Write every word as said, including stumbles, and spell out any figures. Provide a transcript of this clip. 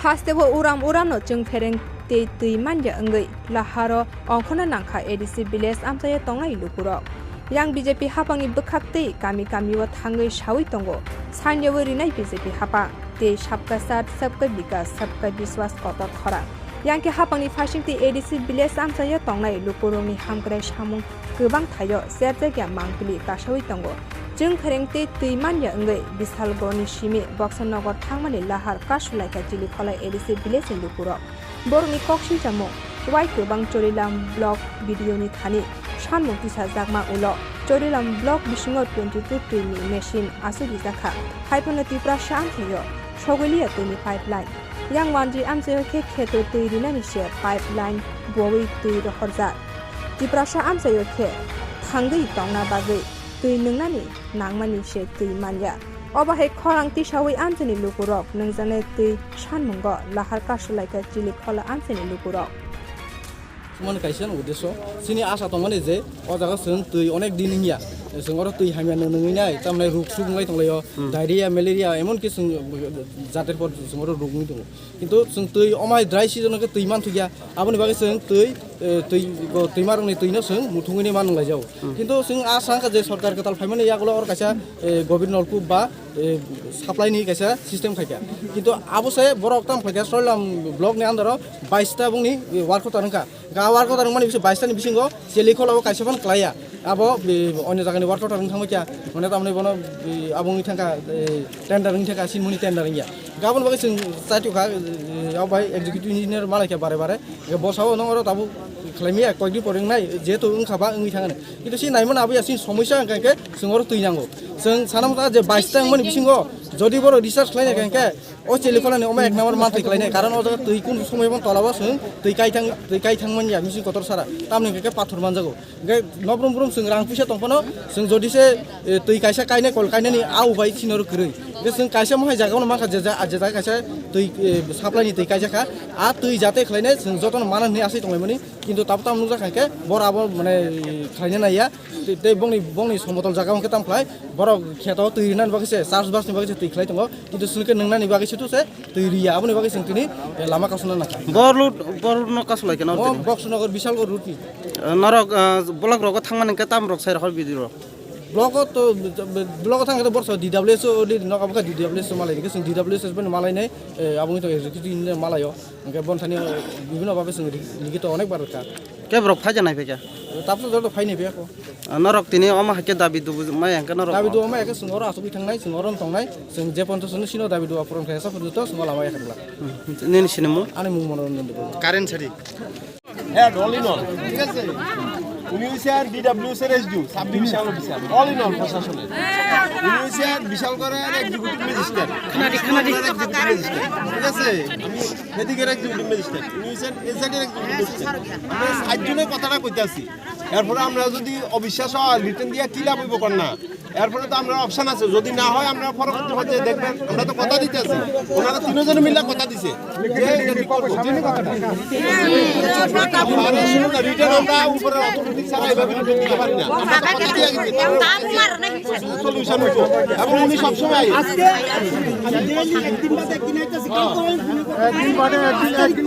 Hasteo uram uramno chwng phereng tei twi manya wngwi laharo ongkhorna nangkha A D C village amchaio tongnai lukurok. Yang B J P haphangni bwkhaktwi kami kamio thangwi sawi tongo, sanyawi rinai B J P haphang tei Sabka Saath, Sabka Vikas, Sabka Vishwas kotor khorang. Yang khe haphangni phaisingtwi A D C village amchaio tongnai lukurokni hamkrai samung kwbang thaio cherjakya mangpili kasawi tongo. Chwng phereng tei twi manya wngwi Bisalgorni simi Boxer Nogor thangmani lahar kasulaikha Chilikhwlai A D C village ni lukurok. Borokni kok sinchamo wai kwbang Chorilam block B D O ni thani sanmung tisajakma ulo Chorilam block bisingo twenty two twini machine achurijak kha, hai phano Tiprasa amchaio sogwiliya twini pipeline. Yang Wanji amchaio khe kheto twi rinani se pipeline buawi twi rohorjak. Tiprasa amchaio khe thangwi tongna bagwi twi nwngnani nangmani se twi manya. Obo hai khorang tisawi amchaini lukurok nungjaknai twi sanmungo lahar kasulaikha Chilikhwlai amchaini lukurok. Sumani kaisa uddesyo, chini asa tongmani je o jaga chwng twi onek din wngya, chwng oro twi hamya nungwi nai, tamni ruk suk wngwi tonglaio, diarrhea, malaria, emon ki chwng jater por chwng oro ruk wngwi tongo. Kintu chwng twi omai dry season khe twi manthokya, aboni bagwi chwng twi, eh, twi, bo twimarokni twino chwng muthungwi man wnglaijao. Kintu chwng a sangkha je sorkar kwtal phaimani yagulo oro kaisa, eh, gobir nolkup ba, eh, supply ni kaisa system khaikha. Kintu abo se borok tamo khaikha Chorilam block ni under o bais ta bongni, eh, work order wngkha. Ga work order wngmani bisingo bais ta ni bisingo Chilikhwlai o kaisa phano kwlaiya. Abo, eh, onyo jagani work order wng thangma kya, mane tamni bono, eh, abo wngwi thangkha, eh, tender wngwi thangkha, sinmoni tender wngya. Gabon bagwi chwng chaitokha, eh, abo bai executive engineer malai kha bare bare. Bosao nang oro tabuk khlaimaya, koikdi pore wngnai, jehetu wngkha ba wngwi thangani. Kintu si naimano abuya si somoisa hwnkha khe chwng oro twi nango. Chwng sana motha je bais ta wngmani bisingo jodi borok research khlaina hwnkha khe o Chilikhwlai ni omo ek number manthwi khlainai, karon o jaga twi kun somoi bo tolao chwng twi kai thang, twi kai thang manya machine kotor sara, tamni hwnkha khe pathor manjago. Hwnkhe nobrum brum chwng rang puisa tongphano chwng jodi se, eh, twi kaisa kainai kol kainani a ubai chini oro kwrwi. Hwnkhe chwng kaisa mohai jaga no mankha je ja-, je jaga kaisa twi, eh, supply ni twi kaijak kha, a twi jate khlainai chwng jotono mana hwnwi asai tonglaimani. Kintu tabuk tamo nukjak khaikhe borok abo mane khlaina naiya. Tei, tei bongni, bongni somotol jaga hwnkhe tamo khlai borok kheto twi rinani bagwi se, chas bas ni bagwi se twi khlai tongo. Kintu chwngkhe nungnani bagwi se to se twi riya, aboni bagwi chwng tini, eh, lama kasuna nangkha. Bor road, bor road no kasulaikha nw tini? Boxer Nogor Bishalgarh road ni. Eh, norok, eh, block rogo thangmani hwnkhe tamo rok sai rok hor bidi rok? Blogo to, blogo thangkhe to borso D W S o, di nok abo khe D W S o malai, hwnkhe chwng D W S boni malai nai, eh, abo wngkha executive engineer malai o. Hwnkhe bon thani bibhinno bhabe chwng ri-, rigito onek bar rwkha. Khe borok phaija nai phaikha? Tabuk joto phai nai phiyakho. Ah, norok tini omo hai khe dabi dubu maya hwnkhe norok? Dabi dubu maya khe chwng oro achugwi thangnai, chwng oro tongnai, chwng je ponto chwngno sino dabi dubu puron khaisa porjonto chwng lama ya khwlak. Hmm, nini sinimung? Ani mung Manoranjan Debbarma. Current sari. Head, all in all, ঠিক আছে? উনি হইছে আর ডিডব্লিউএস এর SDO, sub divisional officer, all in all প্রশাসনের। উনি হইছে আর বিশালগড়ের executive magistrate, executive magistrate, ঠিক আছে? আমি হেদিকের এক্সিকিউটিভ ম্যাজিস্ট্রেট, উনি হইছেন এজেডের এক্সিকিউটিভ ম্যাজিস্ট্রেট। আমরা সাতজনের কথাটা কইতাছি। এরপরে আমরা যদি অবিশ্বাস হয়, রিটেন দিয়া কি লাভ হইব কর না? এরপরে তো আমরা অপশন আছে, যদি না হয় আমরা পরবর্তী পর্যায়ে দেখবেন। আমরা তো কথা দিতে আছি, ওনারা তিনজনে মিলে কথা দিছে। যে এটা ঠিক করবো। আরে শুনুন না, রিটেন আমরা উপরে অথরিটি ছাড়া এভাবে রিটেন দিতে পারি না। আমরা তো কথা দিয়ে গেছি, তার সলিউশন হইতো। এবং উনি সবসময় আজকে আমি ডেইলি একদিন বাদে একদিন আইতেছি, কালকে আমি ফোন করবো। একদিন বাদে একদিন, একদিন